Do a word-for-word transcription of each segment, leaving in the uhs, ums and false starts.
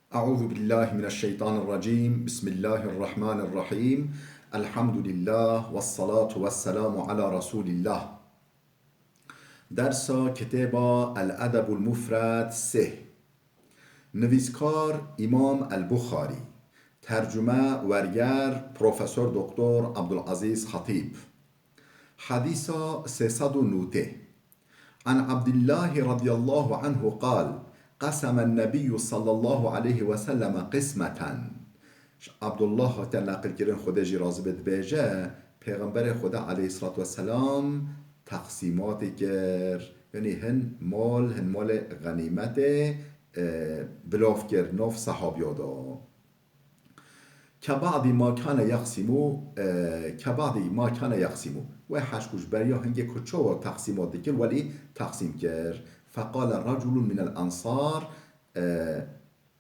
أعوذ بالله من الشيطان الرجيم. بسم الله الرحمن الرحيم. الحمد لله والصلاة والسلام على رسول الله. Dersa kitêba El Edebul Mufred sê. Nivîskar Îmam El Buxarî. Tercume, werger, Profesor Doktor Abdulazîz Xatîb. Hedîsa sê sed û nûtê. An Abdillahi radiyallahu anhu qal, qeseme Nebiyyu sallallahu aleyhi ve selleme qismeten. Ji Abdullah hate neqil kirin, Xwedê jî razî be, dibêje, Pêxemberê Xwedê aleyhissalatu vesselam teqsîmatê kir. Yanî hin mal, hin malê xenîmetê, e, bilav kir, nav sehabiya da. Ke ba'dî ma kane yaqsîmû, e, ke ba'dî ma kane yaqsîmû. Wê heşk û ji beriya hingê ku çawa teqsîmat dikir, welî teqsîm kir. Feqale reculun minel ensar, e,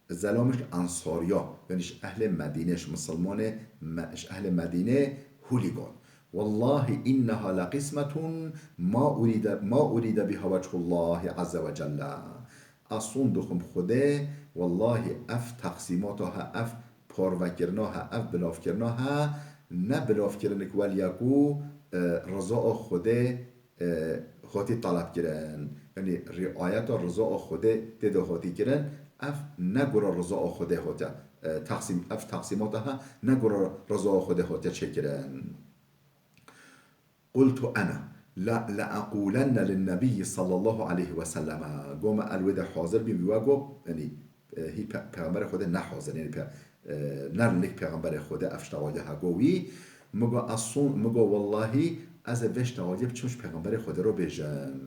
zelamik ensariya, yanî ji ehlê Medînê, ji misilmanê Me-, ji ehlê Medînê hûlî got. Wallahi inneha leqismetun ma urîde, ma urîde biha wechullahi azze ve celle. Ez son dixwim Xwedê, wellahî ev teqsîmata he, ev parvekirina he, ev bilavkirina he, ne bilavkirinik weliya ku, e, rizaa Xwedê, e, hatî talebkirin. Yanî riayeta rizaa Xwedê tê de hatî kirin, ev ne gora rizaa Xwedê hatiye, e, teqsîm, ev teqsîmata he ne gora rizaa Xwedê hatiye çêkirin. Qultu ene, la, la aqulenne linnebiyyi sallallahu aleyhi ve selleme. Go me el wê de hazir bîm, wî we go, yanî, e, hî pe-, Pêxemberê Xwedê ne hazir, yanî pe-, e, ne nik Pêxemberê Xwedê ev ştewaliya he go wî. Mi go ez son, mi go wellahî ez ê vê ştewaliyê biçim ji Pêxemberê Xwedê re bêjim.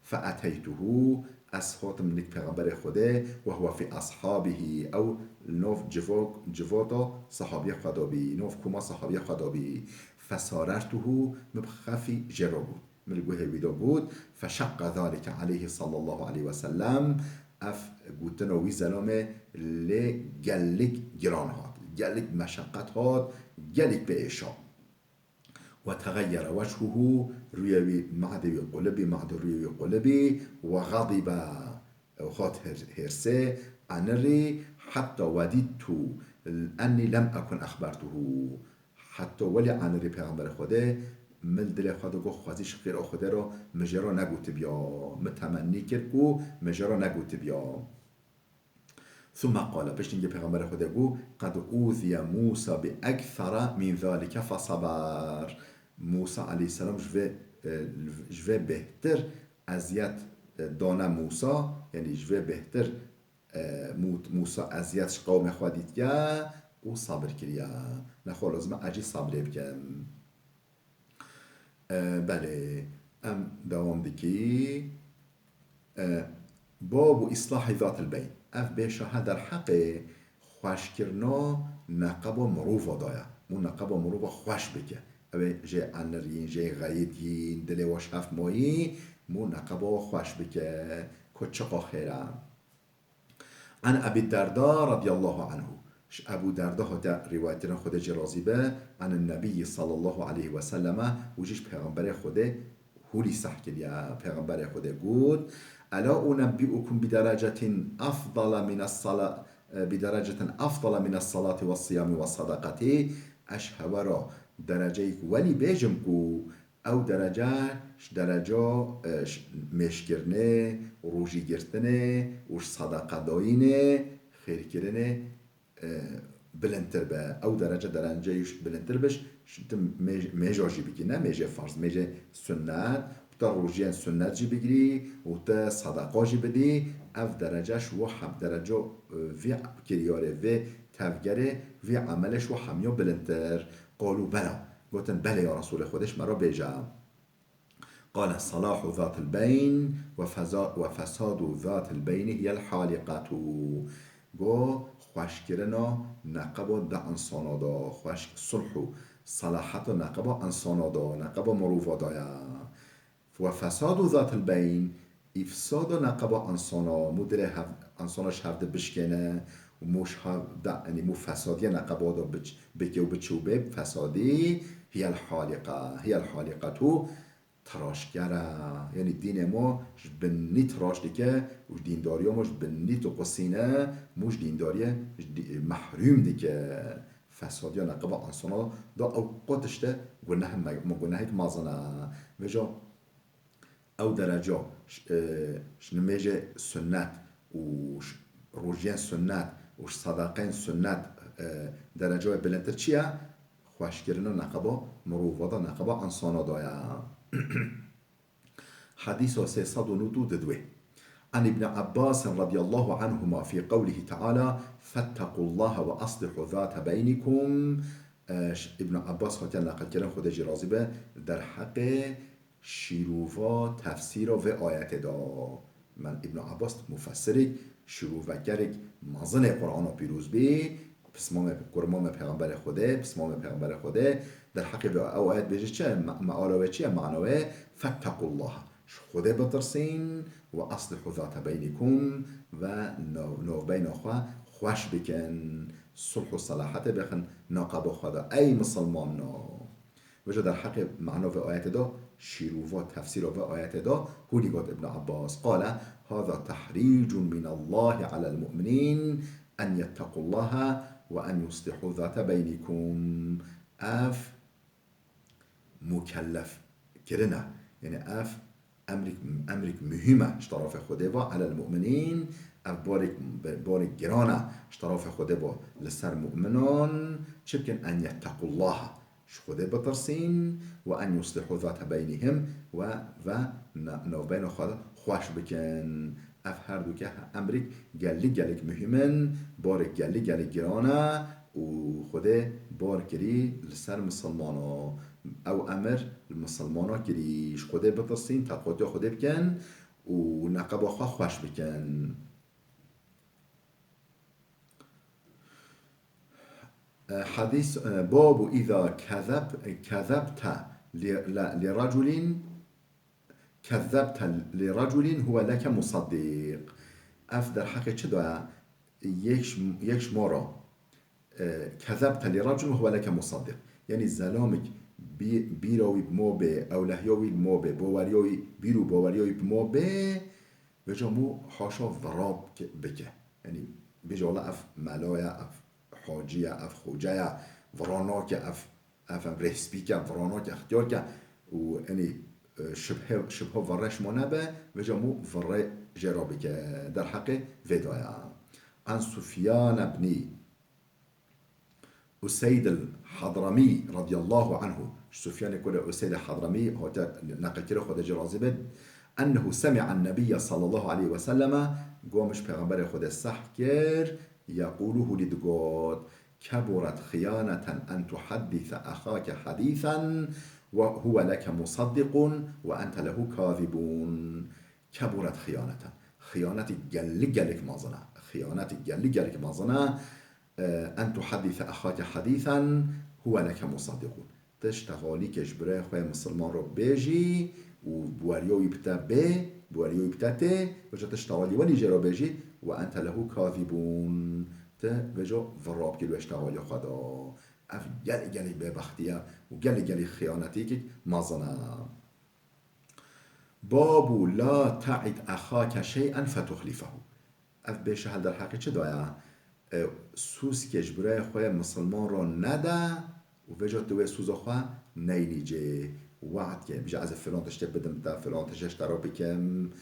Feeteytuhu, ez hatim nik Pêxemberê Xwedê, ve huve fî ashabihî, ew li nav civo-, civata sahabiya xwe de bî, nav koma sahabiya xwe de bî. Fesarertuhu, min bi xefî jê re got. Min li guhê wî de got, feşeqqa zalike aleyhi sallallahu aleyhi ve sellem, ev gotina wî zelamê lê gelek giran hat, gelek meşeqet hat, gelek pê êşa. Ve tegayyere wechuhu, rûyê wî, madê wî qulibî, madê rûyê wî qulibî, ve gadibe, ew hat hêr-, hêrsê, anirî, hetta wedîttu ennî lem ekun exbertuhu. Heta welî anirî Pêxemberê Xwedê, min dilê xwe de got, xwezî ji xêra Xwedê re min jê re negotibiya, min temennî kir ku min jê re negotibiya. Thumme qale, piştî hingê Pêxemberê Xwedê got, qed ûziye Mûsa bi ekthara min zalike feseber. Mûsa aleyhisselam ji vê, e, ji vê bêhtir eziyet, e, dane Mûsa, yanî ji vê bêhtir, e, Mû-, Mûsa eziyet ji qewmê xwe dîtiye û sabir kiriye. Nexwe lazim e ez jî sabrê bikim. E, belê, em dewam dikî. E, babu îslahî zatil beyn. Ev bêşa he derheqê xweşkirina neqeba mirova de ye. Mû neqeba mirova xweş bike. Ew ê jê anirîn, jê xeyidîn, dilê we ji hev mayî, mû neqeba we xweş bike. Ku çiqa xêr e. An Ebî Derda radiyallahu anhu. Ji Ebû Derda hate rîwayetkirin, Xwedê jê razî be, an Nebiyyi sallallahu aleyhi ve selleme, û jî ji Pêxemberê Xwedê hûlî seh kiriye. Pêxemberê Xwedê got, ela unebbiukum bi derecetin afdala mines sala-, bi derecetin afdala mines salati ve siyami ve sadaqati. Ez ji hewe re dereceyek welî bêjim ku ew derece ji dereca, e, ji mêşkirinê, rojîgirtinê û ji sedeqedayînê, xêrkirinê, e, bilindtir be. Ew derece, dereceyê ji bilindtir be, ji, ji tu mêj-, mêja jî bikî, ne mêjê ferz, mêjê sunnet, û te rojiyên sunnet jî bigirî û te sedeqa jî bidî, ev derece ji we heb-, dereca, e, vê kiryarê, vê tevgerê, vê emelê ji we hemiya bilindtir. Qalû bela. Gotin, belê ya Resûlê Xwedê, ji me re bêje. Qale, salahu zatil beyn ve feza-, ve fesadu zatil beyni hiyel haliqatu. Go, xweşkirina neqeba di insana de, xweş-, sulh û selaheta neqeba insana de, neqeba mirova de ye. Ve fesadu zatil beyn, îfsada neqeba insana, mû dilê hev-, insana ji hev di bişkêne, û mû ji hev de, yanî mû fesadiya neqeba de biç-, bike û biçe û bê fesadî, hiyel haliqa, hiyel haliqatu, tiraşker e. Yanî dînê me ji binî tiraş dike û ji dîndariya me ji binî diqusîne, me ji dîndariyê ji dî-, mehrûm dike. Fesadiya neqeba ansana da ew qo tişte guneh me, me gunehek mezin e. Vêca ew dereca ji, e, ji nimêjê sunnet û ji rojiyên sunnet û ji sedaqeyên sunnet, e, derecayê bilindtir çi ye? Xweşkirina neqeba mirova da, neqeba insana da ye. Hadîsa sê sed û nod û didwê. An Ibn Abbas radiyallahu anhuma fi qewlihi teala, "Fettequllaha ve aslihu zate beynikum." E, ş-, Ibn Abbas hatiye neqilkirin, Xwedê jî razî be, derheqê şîrova tefsîra vê ayetê de. Men Ibn Abbas mufessirek, şîrovekerek mezin ê Qur'ana pîroz bî, pismamê, kurmamê Pêxemberê Xwedê, pismamê Pêxemberê Xwedê, derheqê vê ew ayet bêje çi? Me-, meala wê çi ye? Mana wê, "Fettequllaha." Ji Xwedê bitirsîn, "Ve aslihu zate beynikum." Ve nav-, navbeyna xwe xweş bikin. Sulh û selahetê bixin neqeba xwe de. Ey misilmano! Vêca derheqê mana vê ayetê de, şîrova tefsîra vê ayetê de, hûnî got Ibn Abbas, qale, "Hâzâ tehrîcun minallâhi alel mu'minîn en yettequllâhe ve en yuslihû zâte beynikum." Ev mukellef kirine. Yanî ev emrik, emrik muhîm e ji terefê Xwedê ve, alel mu'minîn, ev barek, barek giran e ji terefê Xwedê ve li ser mu'minan. Çi bikin? "En yettequllâhe." Ji Xwedê bitirsîn, "ve en yuslihû zate beynihim", we, ve na-, navbeyna xwe xweş bikin. Ev her du ke emrik gelî gelek muhîm in, barek gelî gelek giran e û Xwedê bar kirî li ser misilmana. Ew emir li misilmana kirî, ji Xwedê bitirsîn, teqwatiya Xwedê bikin û neqeba xwe xweş bikin. E, hadîs, e, babu îza kezeb-, kezebte li, li, li reculin, kezebte li reculin huve leke musaddiq. Ev derheqê çi da? Yek ji, yek ji ma ra, e, kezebte li reculin huve leke musaddiq. Yanî zelamik bî-, bîra wî bi ma bê, ewlehiya wî bi ma bê, baweriya wî, bîr û baweriya wî bi ma bê, vêca mû haşa vira bike, bike. Yanî bêje, wela ev mela ye, ev hacî ye, ev xoce ye, vira nake, ev, ev, ev rêspîk e, vira nake, extiyar ke û, yanî, e, şibhe, şibha virê ji ma nebe, vêca mû virê jê re bike, derheqê vê da ye. An Sufyan ibnî Useyd el-Hadramî radiyallahu anhu. Ji Sufyanê kurê Useyd el-Hadramî hate neqilkirî, Xwedê jê razî be, ennehu semi'an nebiyye sallallahu aleyhi ve selleme, got min ji Pêxemberê Xwedê seh kir, yekulu, hûnî digot, "Keburet xiyaneten en tuhaddise ehake hadîsen ve huve leke musaddiqun ve ente lehu kazibun." Keburet xiyaneten. Xiyanetî gelî gelek mezin e. Xiyanetî gelî gelek mezin e. E, en tuhaddise ehake hadîsen huve leke musaddiqun. Ti ştexalîkê ji birayê xwe yê misilman re bêjî û bi weriya wî bi te bê, bi weriya wî bi te tê, vêca ti ştexalî welî jê re bêjî, "Ve ente lehu kazibun." Ti vêca vira bikî li wê ştexalî xwe de. Ev gelek gelek bêbextî ye û gelek gelek xiyanetîkek mezin e. Babu la te'id ehake şey'en fetuhlifehu. Ev bêşehel derheqê çi da ye? E, sûskê ji birayê xwe yê misilman re nede û vêca tu wê sûza xwe neyînî cê. We'd ke, bêje, "Ez ê filan tiştê bidim te, filan tiştê ji te re bikim."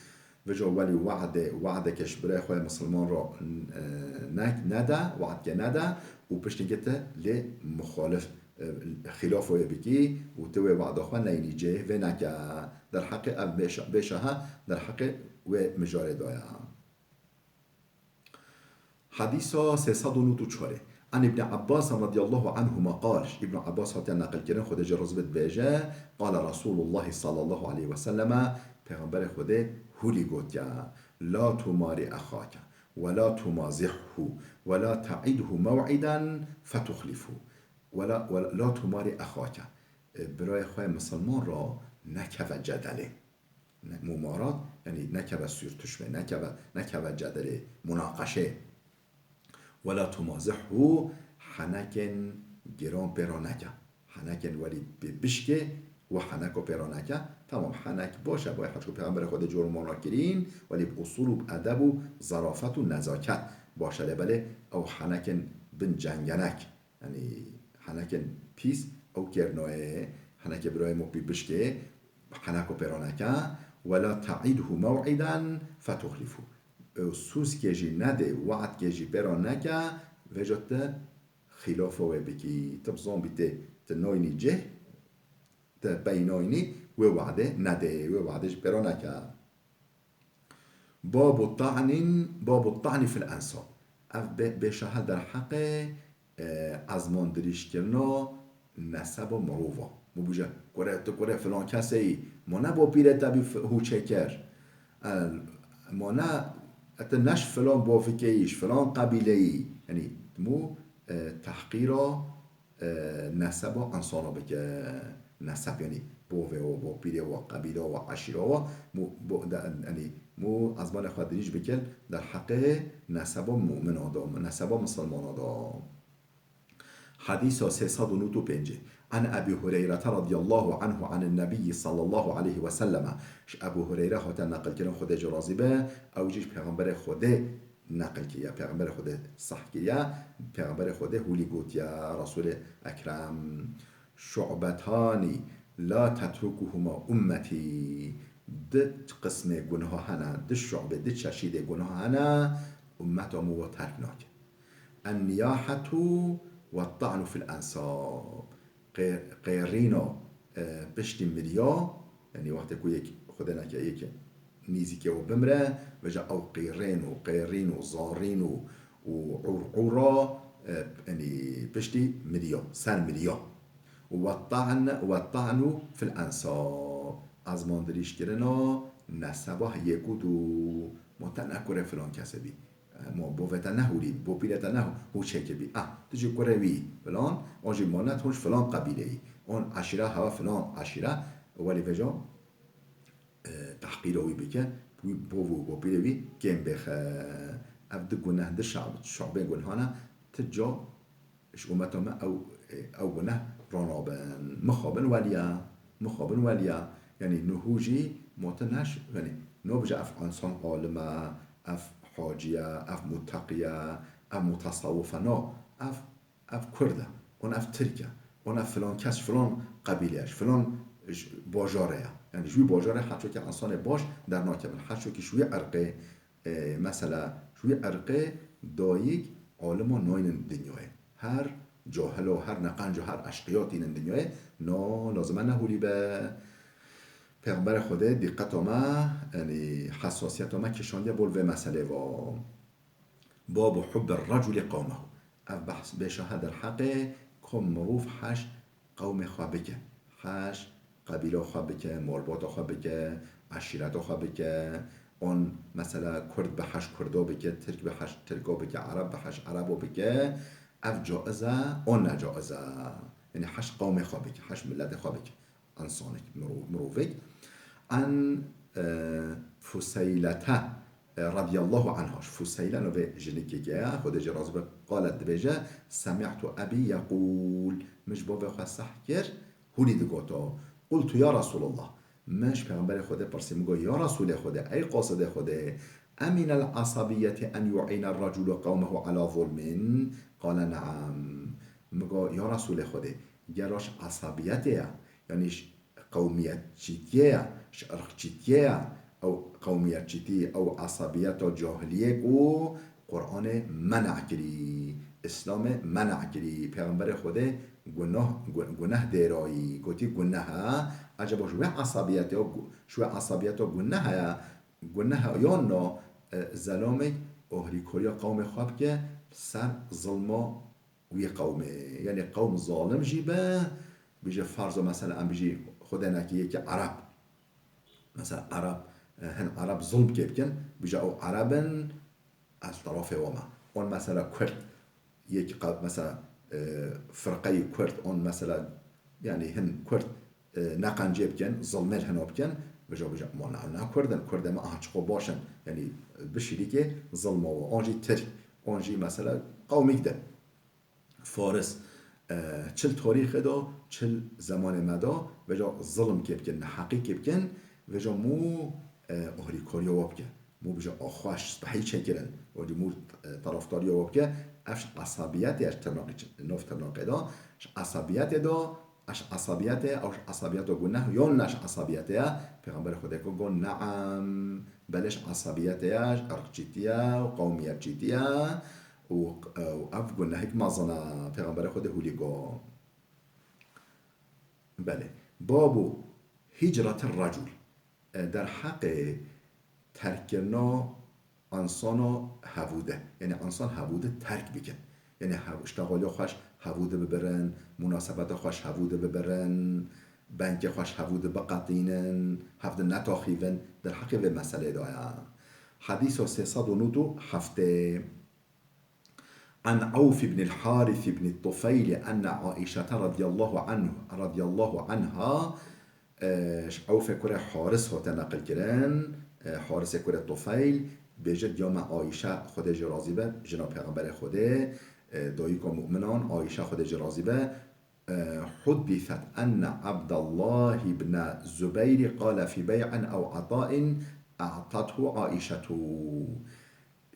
Vêca welî we'dê, we'deke ji birayê xwe yê misilman re, e, ne-, nede, we'd ke nede û piştî ke te lê muxalif, e, xîlaf wê bikî û tu wê we'da xwe neyînî cê, vê neke. Derheqê ev bêşe-, bêşehe derheqê wê mijarê da ye. Hadîsa sê sed û nod û çar. An Ibn Abbas radiyallahu anhuma qal, ji Ibn Abbas hatiye neqilkirin, Xwedê jê razî be, dibêje, qala Resulullah sallallahu aleyhi ve selleme, Pêxemberê Xwedê hûlî gotiye, "La tumari ehake, ve la tumazihhu, ve la te'idhu mew'iden fetuhlifhu." Ve la, ve la tumari ehake. E, birayê xwe yê misilman re nekeve cedelê. Ne, mumarat, yanî nekeve sûrtuşmê, nekeve, nekeve cedelê, munaqeşê. Wela tumazihhu, henekên giran pê re neke. Henekên welî pê bişkê û heneko pêro neke. Tamam, henek baş e, bo heçku Pêxemberê Xwedê cor û mana kirîn, welê bi usûl û bi edeb û zerafet û nezaket baş e, lê belê ew henekên bin cengenek, yanî henekên pîs, ew kêr nayê, henekê birayê me pî bişkê, heneko pêro neke, "Wela te'idhu mew'iden fetuxlifu." Ew sûskê jî nedê, we'dkê jî pêro neke, vêca tu xîlafa wê bikî. Tu bi zon bî tê, tu naynî cih, tu pey naynî, wê we'dê nedê, wê we'dê jî pêro neke. Babu ta'nin, babu ta'ni fil ensab. Ev bê-, bêşahe derheqê, e, ezman dirîjkirina neseba mirova. Min bûje, kurê, tu kurê filan kesê yî, ma ne bapîrê te bî f-, hûçê kir. E, ma ne, e, tu ne ji filan bavikê yî, ji filan qebîlê yî. Yanî, mû, e, tehqîra e, neseba insana bike, neseb, yanî bovê wa, bapîrê wa, qebîla wa, eşîra wa, mû, bo, de, yanî mû ezmanê xwe dirîj bike derheqê neseba mumina de, neseba misilmana de. Hedîsa sê sed û nod û pêncî. An Ebî Hureyrete radiyallahu anhu anin Nebiyyi sallallahu aleyhi ve selleme. Ji Ebû Hureyre hate neqilkirin, Xwedê jê razî be, ew jî ji Pêxemberê Xwedê neqil kiriye, Pêxemberê Xwedê seh kiriye, Pêxemberê Xwedê hûlî gotiye, Resûlê Ekrem, "Şu'betanî la tetrukuhuma ummetî." Du qismê gunaha hene, du şu'bê, du çeşîdê gunaha hene, ummeta min wa terk nake. "En-niyahetu we ta'nu fil ensab." Qê-, qêrîna, e, piştî miriya, yanî wextê ku yek, Xwedê neke, yek nîzîkê we bimre, vêca ew qîrên û qêrîn û zarîn û, û ûrûra, e, yanî piştî miriya, ser miriya. Û we ta'n-, we ta'nu fil ensab. Ezman dirîjkirina neseba yek û du. Ma te ne kurê filan kesê bî. Ma bovê te nehûlî, bopîrê te ne hûçekê bî. Ah, tu jî kurê wî filan, on jî ma ne tu ji filan qebîleyî. On eşîra hewa filan eşîra, welê vêca, e, tehqîra wî bike, wî bov û bopîrê wî kêm bêxe. Ev du guneh, du şab-, şabê gunhana, tu ca ji ummeta me ew, ew guneh ranabin. Mixabin weliya, mixabin weliya. Yanî nuhû jî mote neş, yanî nobije ev insan alim e, ev hacî ye, ev muteqî ye, ev mutesewif e. No, ev, ev kurd e, on ev tirk e, on ev filan kes, filan qebîle ye, filan ji bajarê ye. Yanî ji wî bajarê her çokê insanê baş dernakevin. Her çokî ji wî irqê, e, mesela, ji wî irqê dayik alima naynin dinyayê. Her cahilo, her neqenco, her eşqiya tînin dinyayê, no, lazim e nehûlî be. Pêxemberê Xwedê dîqeta me, yanî hesasiyeta me kişandiye bol vê meselê va. Babu hubbi raculi qewmehu. Ev behs bêşahe derheqê ku mirov heş qewmê xwe bike. Heş qebîla xwe bike, malbata xwe bike, eşîreta xwe bike. On mesela kurd bi heş kurda bike, tirk bi heş tirka bike, ereb bi heş ereba bike. Ev caiz e, on ne caiz e. Yanî heş qewmê xwe bike, heş miletê xwe bike. Însanek, mirov-, mirovek. An, e, Fuseylete, e, radiyallahu anha. Fuseyle navê jinikek e, Xwedê jê razî be, qalet dibêje, "Semi'tu ebî yeqûl." Min ji bavê xwe seh kir, hûlî digoto. "Qultu ya Resulallah." Min ji Pêxemberê Xwedê pirsî, min got, "Ya Resulê Xwedê, ey qasidê Xwedê, eminel asabiyeti en yu'îne raculu qewmehu ala zulmin?" Qale, "Neam." Min got, "Ya Resulê Xwedê, gera ji asabiyetê ye, yanî ji qewmiyetçîtiyê ye, ji irqçîtiyê ye, ew qewmiyetçîtî, ew esabiyeta cahiliyê ku Qur'anê men'a kirî, Îslamê men'a kirî, Pêxemberê Xwedê gunah, gu-, guneh dêrayî, gotî guneh e, eceba ji wê esabiyetê, gu-, ji wê esabiyeta guneh heye, guneh e yan na, e, zelamêk ohrîkariya qewmê xwe bike, ser zilma wî qewmê. Yanî qewm zalim jî be, bêje ferzo mesela em bijî Xwedê nekî yekî Ereb. Mesela Ereb, e, hin Ereb zulm kê bikin, bêje ew Ereb in, ez terafê wan me. On mesela Kurd, yekî qe-, mesela, e, firqeyî Kurd, on mesela, yanî hin Kurd, e, neqencê bikin, zilmê li hina bikin, bêje, bêje, ma ne, ne Kurd in, Kurdê me aha çiqo baş in. Yanî bişîrîkê zilma we. On jî Tirk, on jî mesela qewmîk de. Faris, E, çi li tarîxê de, çi li zemanê me de, vêca zilm kê bikin, neheqî kê bikin, vêca mû, e, ohrîkariya wa bike. Mû bije axweş, spehî çêkirin. Wecî mû, e, tarafdariya wa bike, ev ji esabiyetê, ev ji tirnaqê çi-, nav tirnaqê de, ji esabiyetê de, ev ji esabiyetê, ew ji esabiyeta guneh, yan ne ji esabiyetê ye, Pêxemberê Xwedê ku got, neam, belê ji esabiyetê ye, ji irqçîtî ye û qewmiyetçîtî ye û, û ev gunehek mezin e, Pêxemberê Xwedê hûlî got. Belê. Babu hicretir recul. E, derheqê terkkirina insana hevûde. Yanî insan hevûde terk bikin. Yanî hev-, îştexaliya xwe ji hevûde bibirin, munasebeta xwe ji hevûde bibirin, bengê xwe ji hevûde biqetînin, hevde netaxîvin. Derheqê vê meseleyê de ye. Hedîsa sê sed û nod û heftê. عن عوف بن الحارث بن الطفيل أن عائشة رضي الله عنه، رضي الله عنها، e, ji Ewfê kurê Haris hate neqilkirin, e, Harisê kurê Tufeyl, bêje diya me Ayşe, Xwedê jê razî be, jina Pêxemberê Xwedê, e, dayika mu'minan, Ayşe, Xwedê jê razî be, e, حدثت أن عبد الله بن الزبير قال في بيع أو عطاء أعطته عائشة.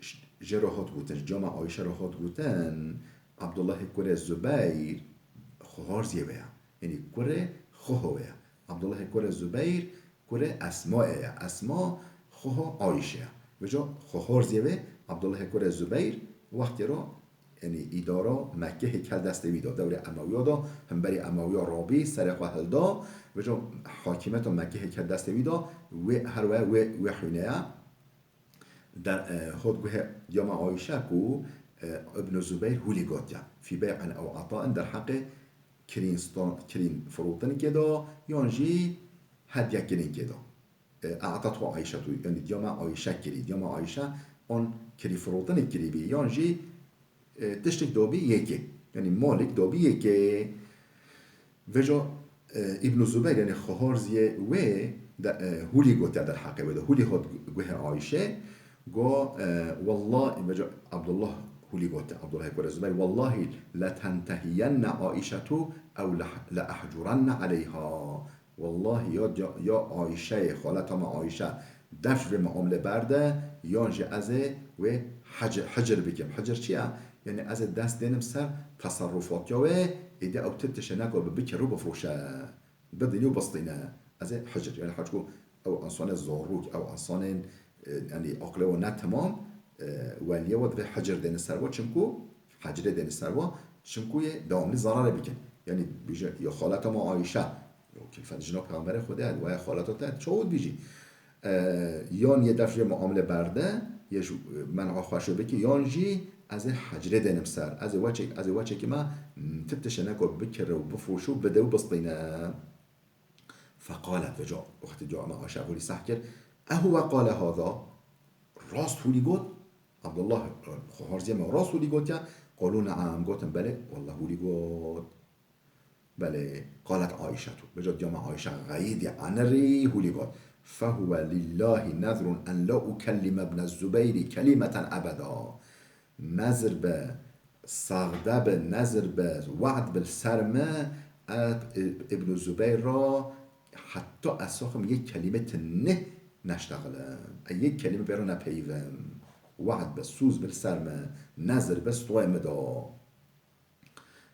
J-, jê re hat gotin, ji cama Ayşe re hat gotin, Abdullahê kurê Zubeyr xuharziyê wê ye. Yanî kurê xuho wê ye. Abdullahê kurê Zubeyr kurê Esmayê ye. Esma xuho Ayşe ye. Vêca xuharziyê wê Abdullahê kurê Zubeyr wextê re, yanî îdara Mekkehê kel destê wî da. Dewrê Emewiya da, hemberî Emewiya rabî, serê xwe hilda. Vêca hakimiyeta Mekkehê kel destê wî da. Wê her we, wê, wê hûne ye. Der, e, hot guhê diyama Ayşe ku, e, Ibn Zubeyr hûlî gotiya. Fî bey'in ew atain derheqê kirîn stan-, kirîn firotinikê de, yan jî hedye kirînkê de. E, a'tathu Ayşetu, yanî diyama Ayşe kirî. Diyama Ayşe on kirî firotinik kirî bî, yan jî e, tiştek dobî yekê. Yanî malik dobî yekê. Vêca, e, Îbn Zubeyr, yanî xuharziyê wê de, e, hûlî gotiya derheqê wê de. Hûlî hot guhê Ayşe. Go, e, wallah, vêca Abdullah hûlî gotiya, Abdullah kurê Zubeyr, "Wallahi letentehiyenna Aişetu ew le-, le ehcurenne aleyha." Wallahî ya, ya, ya Ayşeyê, xaleta me Ayşe, def ji vê miamlê berde, yan jî ez ê wê hecir, hicir bikim. Hicir çi ye? Yanî ez ê dest dênim ser teserrufatiya wê, êdî ew ti tişe neka bi bikir û bifroşe. Bidinî û bistîne. Ez ê hicir. Yanî heçku ew insanê zarok, ew insanên, e, yanî aqlê we ne temam, e, weliyê we divê hicir dêne ser we, çimku hecirê dêne ser we, çimku yê dewamlî zerarê bikin. Yanî bêje, ya xaleta me Ayşe, ya kilfet jina Peyxemberê Xwedê, waya xaleta te, çawa dibêjî? E, yan yê def jê muamele berde, yê ji, e, men'a xweşê bikî, yan jî ez ê hecirê dênim ser. Ez ê weçek, ez ê weçekî me, m, ti tişe neko bikire û bifroşe û bide û bistîne. Feqalet, vêca wextê dua me Ayşe hûlî seh kir, "Ehuwe qale hada?" Rast hûlî got? Abdullah, e, xuharziyê me rast hûlî gotiya? Qalu ne'am, gotin belê, wallah hûlî got. Belê, qalet Ayşetu. Vêca diya me Ayşe xeyîdî anirî hûlî got, "Fehuwe lillahi nezrun en la ukellime ibne Zubeyri kelimeten ebeda." Nezir be, saxde be, nezir be, we'd be li ser me, ez Îbn Zubeyr ra heta ez saxim yek kelîme tinê neştexilim. Ez yek kelîme bê ra nepeyivim. We'd be, sûz be li ser me, nezir be, stoyê me da.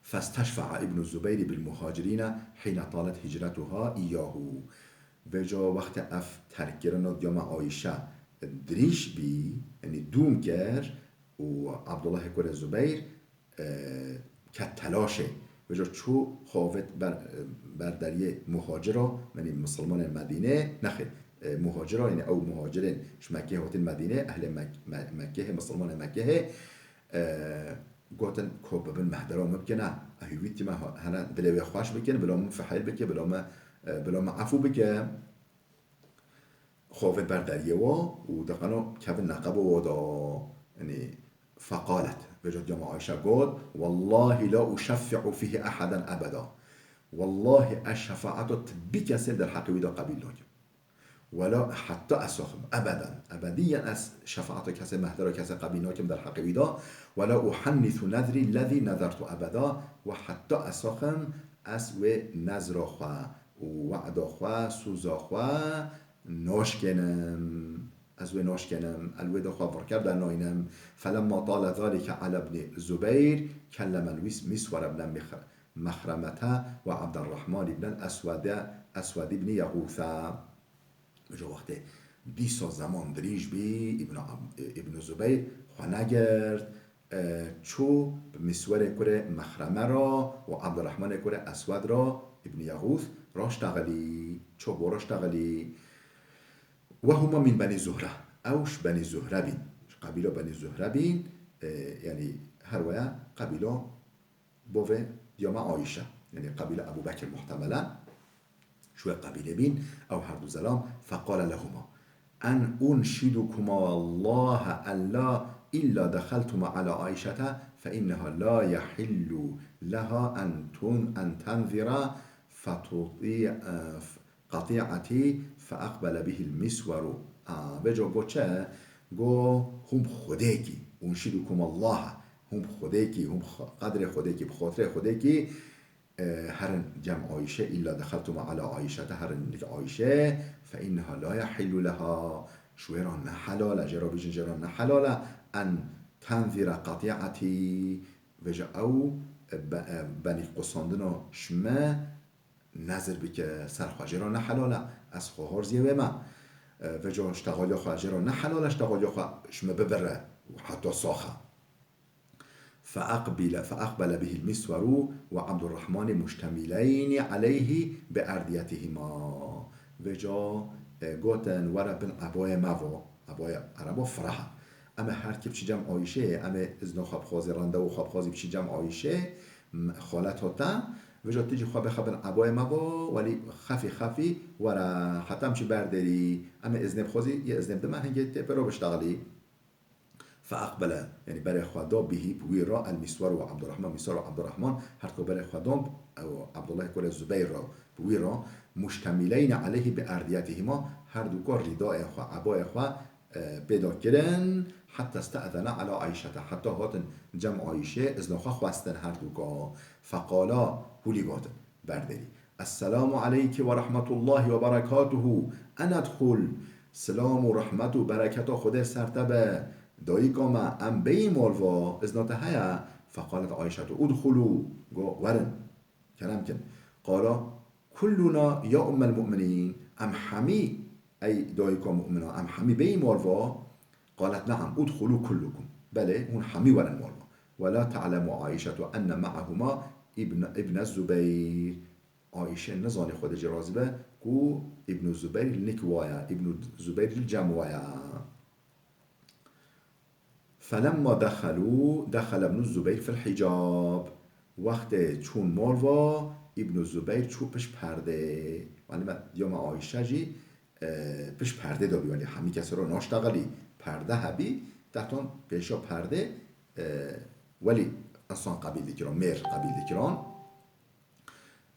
Festeşfe'a Îbn Zubeyr bil muhacirîne hîne talet hicretuha îyahu. Vêca wextê ev terkkirina diya me Ayşe dirîj bî, yanî dûm kir, û Abdullahê kurê Zubeyr, e, ket telaşê. Vêca çû xwe avêt ber, ber deriyê muhacira, yanî misilmanên Medînê, nexêr, e, muhacira, yanî ew muhacirên ji Mekkê hatin Medînê, ehlê Mek-, Me-, Mekkehê, misilmanên Mekkehê, e, gotin, "Ko bibin mehdera min bikine, ew wî tîme ha-, hene dilê wê xweş bikin, bila min fihêl bike, bila me, e, bila me efû bike." Xwe avêt ber deriyê wa û diqeno kevin neqeba wa da. Yanî, feqalet, vêca diya me Ayşe got, "Wallahi la uşeffi'u fihi ehaden ebeda." Wallahi ez şefaeta tibî kesê derheqê wî de qebîl nakim. Wela heta ez saxim, ebeden, ebediyen ez şefaeta kesê, mehdera kesê qebîl nakim derheqê wî de. Wela uhennisu nezrî lezî nezertu ebeda, we heta ez saxim, ez wê nezra xwe û weda xwe, soza xwe naşkênim. Ez wê naşkênim, ez wê de xwe vir kir de naynim. Felemma tale zalike ala ibnî Zubeyr, kellemel wis-, Miswar ibne Mixr-, Mexremete ve Abderrahman ibnel Eswede, Eswed ibnî Yexûse. Ji wextê dîsa zeman dirîj bî, Îbn Ab-, Îbn Zubeyr xwe negirt, e, çû bi Miswerê kurê Mexreme re û Abdurrahmanê kurê Eswed re, Îbn Yexûs, re ştexilî, çû bo re ştexilî. Ve huma min Benî Zuhre. Ew ji Benî Zuhre bîn. Ji qebîla Benî Zuhre bîn, e, yanî her weya qebîla bovê diyama Ayşe. Yanî qebîla Ebu Bekir muhtemelen. Ji wê qebîlê bîn, ew her du zelam. Feqale lehuma, en unşidukuma Allahe en la illa dexeltuma ala Ayşete fe inneha la yehillu leha en tun-, en tenzira fetuti'e, qati'etî fe aqbele bihil Misweru. A, vêca got çi? Got, hûn bi Xwedêkî, unşidukuma Allahe, hûn bi Xwedêkî, hûn bi xwe-, qedrê Xwedêkî, bi xotirê Xwedêkî, e, herin cem Ayşe, illa dexeltuma ala Ayşete, herin nik Ayşe, fe inneha la yehillu leha, ji wê re ne helal e, jê re bêjin jê re ne helal e, en tenzira qati'etî, vêca ew, e, be-, e, benî qusandina ji me nezir bike, ser xwe jê re ne helal e, ez xwe horziyê wê me. E, vêca ştexaliya xwe jê re ne helal e, ştexaliya xwe ji me bibire û heta sax e. Feaqbile, feaqbele bihil Misweru ve Abdurrahmani muştemileyni aleyhi bi erdiyetihima. Vêca, e, gotin, were bin ebaya me ve. Ebaya ereba fireh e. Em ê her kî biçî cem Ayşê, em ê izna xwe bixwazî, randewu xwe bixwazî biçî cem Ayşê, m-, xalet hate. Vêca tu jî xwe bixebin ebaya me ve, welî xefî xefî were, heta em çî ber derî. Em ê iznê bixwazî, yê iznê bidime, hingê tê pê re biştexilî. Feaqbele, yanî berê xwe da bihî, bi wî re, el Miswer ve Abdurrahman, Miswer ve Abdurrahman, her du berê xwe dan, ew Abdullah kurê Zubeyr re, bi wî re, muştemileyne aleyhî bi erdiyetihima, her du ka rîdayê xwe, ebayê xwe, e, pê de kirin, heta ste'zene ala Ayşete, heta hatin cem Ayşê, izna xwe xwestin her du ka. Feqala, hûlî gotin, berderî. Esselamu aleyki ve rahmetullahi ve berekatuhu. Ene dxul. Silam û rehmet û bereketa Xwedê ser te be. Dayika me, em bêyî mal va, izna te heye? Feqalet Ayşetu, udxulu. Go, werin. Kerem kin. Qala, kulluna ya ummel mu'minîn. Em hemî, ey dayika mu'mina, em hemî bêyî mal va? Qalet, naam, udxulu kullukum. Belê, hûn hemî werin mal va. Ve la te'lemu Ayşetu enne ma'ahuma ibn, ibne Zubeyr. Ayşe nizanî, Xwedê jê razî be, ku Îbnû Zubeyr li nik wa ye, Îbnû Zubeyr li cem wa ye. Felemma dexelû, dexele Îbnû Zubeyr fil hicab. Wextê çûn mal va, Îbnû Zubeyr çû pişt perdê. Yanî me diyama Ayşe jî, e, pişt perdê de bî, welî hemî kesê re naştexilî, perde hebî, tehtan pêşa perdê, e, welî insan qebîl dikirin, mêr qebîl dikirin.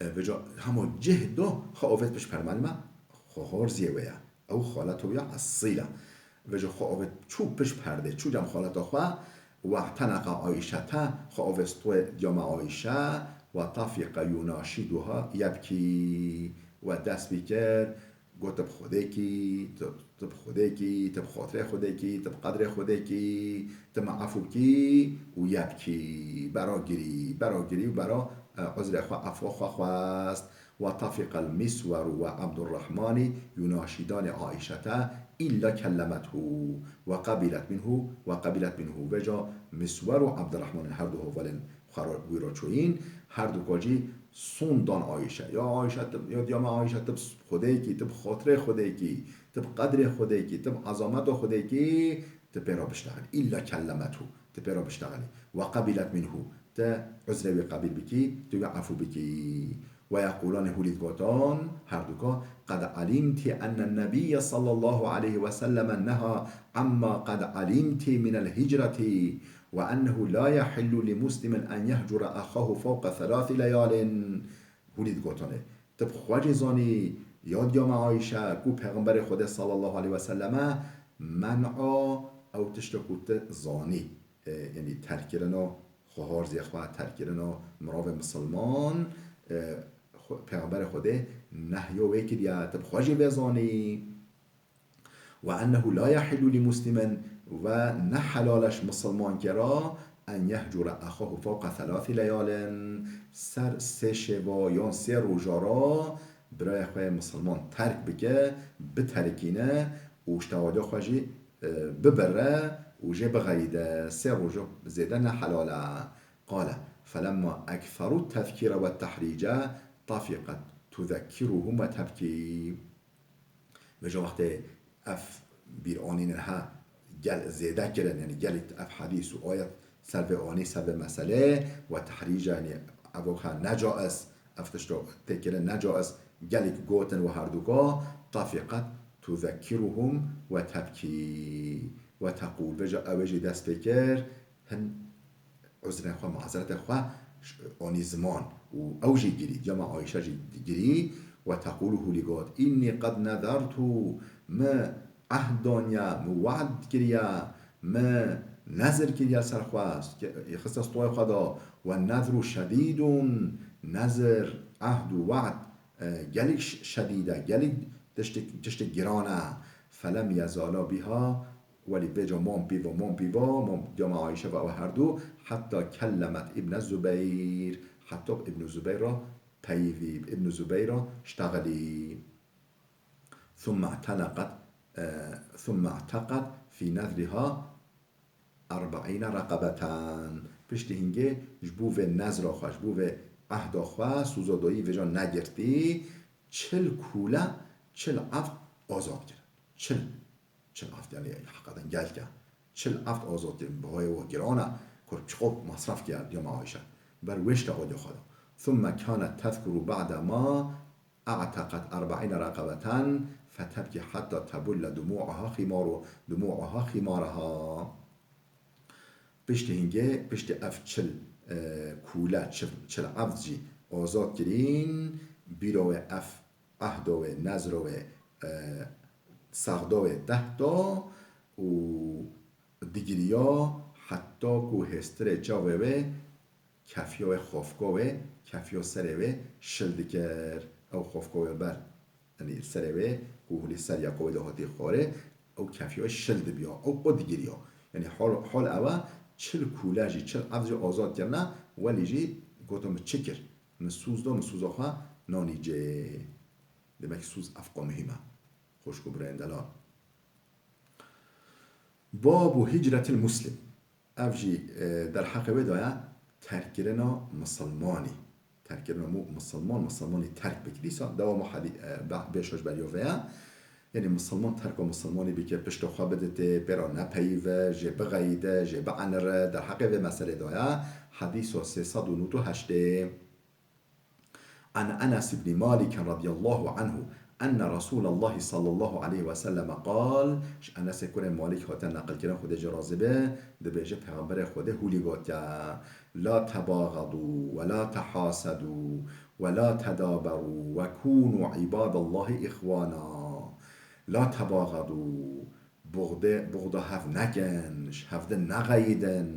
E, vêca hema cih do xwe avêt pişt perde, malûm e, xwe horziyê wê ye. Ew xaleta wî ya esîl e. Vêca xwe avêt çû pişt perdê, çû cem xaleta xwe, we'teneqa Ayşete, xwe avêt stûyê diyama Ayşe, ve tefîqe yunaşiduha yebkî, we dest pê kir, Got, tu bi Xwedêkî, tu, tu bi Xwedêkî, tu bi xotirê Xwedêkî, tu bi qedrê Xwedêkî, tu me efû bikî û yebkî, bera girî, bera girî û bera, e, uzrê xwe, efwa xwe xwest. Ve tefîqel Misweru ve Abdurrahmanî yunaşîdanê Aîşete îlla kellemethu ve qebîlet minhu ve qebîlet minhu. Vêca Miswer û Abdurrahman, her du hevalên xwe re wî re çûyîn, her du ka jî sûn dan Ayşe. Ya Ayşe, tu, ya diya me Ayşe, tu bi Xwedêkî, tu bi xatirê Xwedêkî, tu bi qedrê Xwedêkî, tu bi ezameta Xwedêkî, tu pê re biştexilî. Îlla kellemethu, tu pê re biştexilî. Ve qebîlet minhu, tu uzrê wî qebîl bikî, tu wî efû bikî. Ve yeqûlanê hûlî digotan, her du ka, qed alimti ennen nebiyye sallallahu aleyhi ve selleme neha amma qed alimti minel hicreti. Ve ennehu la yehillu li muslimin en yehcure ahahu fewqe selâsi leyalin. Hûnî digotanê. Tu bi xwe jî zanî, Ya diya me Ayşe ku Pêxemberê Xwedê sallallahu aleyhi ve selleme men'a ew tişta ku tu zanî, e, yanî terkkirina xwarzê xwe, terkkirina mirovê misilman, e, xwe-, Pêxemberê Xwedê nehya wê kiriye, tu bi xwe jî vê zanî. Ve ennehu la yahillu li muslimin, ve ne helal e ji misilmankê re, en yehcura exahu fewqa thelathi leyalin, ser sê şeva yan sê roja re birayê xwe yê misilman terk bike, biterikîne û ji tewaca xwe jî, e, bibire û jê bixeyide, sê roja zêde ne helal e. Qale, felemma ektheru tezkîre ve tehrîce, tafiqet tuzekkiruhum ve tebkî. Vêca wextê ev bîranîn ha gel zêde kirin, yanî gelek ev hedîs û ayet ser vê anî, ser vê meselê ve tehrîca, yanî ev ha necaiz, ev tişto tê kirin necaiz, gelek gotin we herduka, tafiqet tuzekkiruhum ve tebkî ve teqûl. Vêca ew ê jî dest pê kir, hin uzrên xwe, mazereta xwe ş-, anî ziman û ew jî girî, cema Ayşe jî girî, ve teqûlu hûlî got, "Înnî qed nezertu, min ehd daniye, min we'd kiriye, min nezir kiriye ser xwe, xiste stoyê xwe de, ve nezru şedîdun, nezir, ehd û we'd, e, gelek ş-, şedîd e, gelek tiştek, tiştek giran e, felem yezala biha." Welî vêca mam pîva, mam pîva, mam cema Ayşe ve ew herdu, hetta kellemet Îbne Zubeyr, hetta bi Îbnu Zubeyr re peyivî, bi Îbnu Zubeyr re ştexilî. Thumme i'teneqet, e, thumme i'teqet fî nezriha erbeîne reqebeten. Piştî hingê ji bo vê nezra xwe, ji bo vê ehda xwe, soza dayî vêca negirtî, çil kûle, çil evd azad kir. Çil. Çil evd, yanî heqeten gelek e. Çil evd azad kirin, bihayê wa giran e, ku çiqo masraf kir diya me Ayşe. Ber wê ştexo diya xwe de. Thumme kanet tezkuru ba'de ma a'teqet erbeîne reqebeten fetebkî hetta tebulle dumu'uha ximaru, dumu'uha ximaraha. Piştî hingê, piştî ev çil, e, kûle, çil, çil evd jî azad kirîn, bîra wê ev ehda wê, nezra wê, e, sexda wê deh da û digiriya heta ku hêstirê çavê wê kefiya wê, xofka wê, kefiya serê wê şil dikir. Ew xofka wê ber, yanî serê wê ku hûlî ser ya qewê de hatî xwarê, ew kefiya wê şil dibiya, ew qo digiriya. Yanî hol, hol ew e, çil kûle jî, çil evd jî azad kirine, welî jî goto min çi kir? Min soz da, min soza xwe nanî cê. Demek soz evqa muhîm e. Xwişk û birayên delal. Babu hicretil muslim. Ev jî, e, derheqê wê de ye, terkkirina misilmanî. Terkkirina mu-, misilman, misilmanî terk bike. Dîsa dewama hedî-, e, be-, bêşa ji ber ya vê ye. Yanî misilman terka misilmanî bike, pişta xwe biditê, pê re nepeyive, jê bixeyide, jê bienire, derheqê vê meselê de ye. Hedîsa sê sed û nod û heştê. An Enes ibn Malik radiyallahu anhu enne Resûlallahi sallallahu aleyhi ve selleme qal, ji Enesê kurê Malik hate neqilkirin, Xwedê jê razî be, dibêje, Pêxemberê Xwedê hûlî gotiye, "La tebaxedû ve la tehasedû ve la tedaberû ve kûnû îbadallahi îxwana." La tebaxedû, buxdê, buxda hev nekin, ji hevdin nexeyidin.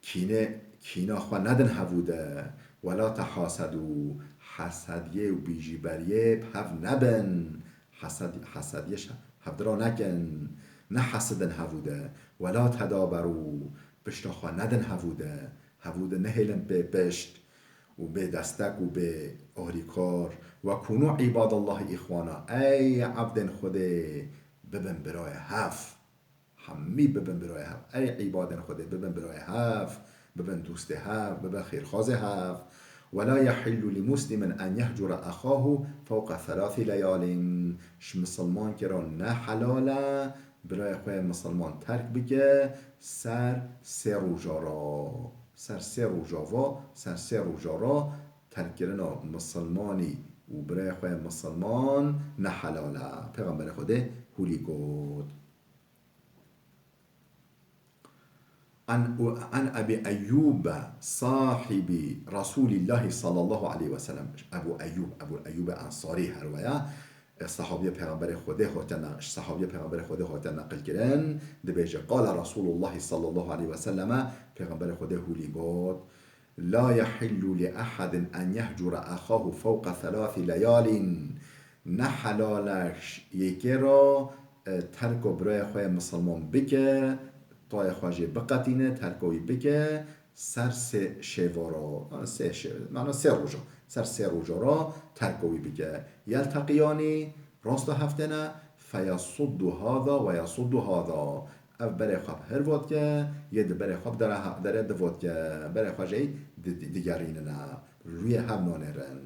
Kînê, kîna xwe nedin hevû de. Wela tehasedû, hesediyê û bîjîberiyê bi hev nebin. Hesed-, hesediyê ji hevdira nekin. Nehesidin hevû de. Wela tedaberû, pişta xwe nedin hevû de. Hevû de nehêlin pê pişt û bê destek û bê ahrîkar. Ve kûnû îbadallahî îxwana. Ey evdên Xwedê, bibin birayê hev. Hemî bibin birayê hev. Ey îbadên Xwedê, bibin birayê hev, bibin dostê hev, bibin xêrxwazê hev. Wela yehillu li muslimin en yehcura exahu fewqa thelathi leyalin. Ji misilmankê re ne helal e birayê xwe yê misilman terk bike ser sê roja re. Ser sê roja ve, ser sê roja re terkkirina misilmanî û birayê xwe yê misilman ne helal e. Pêxemberê Xwedê hûlî got. An, an Ebî Eyyûb sahibî Resûlîllahî sallallahu aleyhi ve sellem. Ebû Eyyûb, Ebû Eyyûb Ensarî her weya, e, sahabiyê Pêxemberê Xwedê hate na-, sahabiyê Pêxemberê Xwedê hate neqil kirin, dibêje, Qala Resûlullahî sallallahu aleyhi ve selleme, Pêxemberê Xwedê hûlî got, La yehillu li ehadin en yehcura ahahu fewqa thelathi leyalin. Ne helal e ş-, yekê ra, e, terko birayê xwe yê misilman bike, tayê xwe jê biqetîne, terko wî bike, ser sê şeva ra, yani sê şe-, mana sê roja, ser sê roja ra terko wî bike. Yelteqiyani, rasta heftene, feyasuddu hada ve yasuddu hada. Ev berê xwe bi her vatke, yê di berê xwe bi dere ha-, dere di vatke, berê xwe jey di-, di-, digerînine. Rûyê hev nanêrin.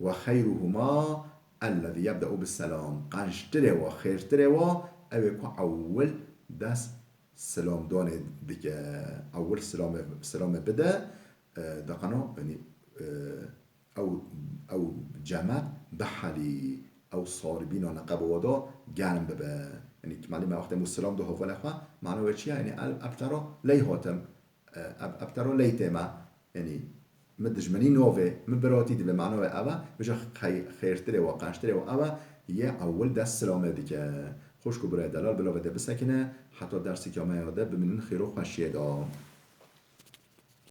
Ve xeyruhuma ellezî yebde'u bis selam. Qençtirê wa, xêrtirê wa, ew ê ku ewil dest selamdanê dike. Ewil selamê, selamê bide, e, deqeno, yani, e, ew, ew cemaet bihelî, ew saribîna neqeba wa da germ bibe. Yani, malî me wextê mu selam do hevalê xwe, mana wê çi ye? Yani, el ebtero ley hatim, e, eb-, ebtero ley tême. Yani, mi dijminî navê, mi biratî dibe, mana wê ev e, vêca xey-, xêrtirê wa, qençtirê wa ev e, yê ewil dest selamê dike. Xwişk û birayê delal, bila ve de bisekine, heta dersê me ya de bimînin xêr û xweşiyê de.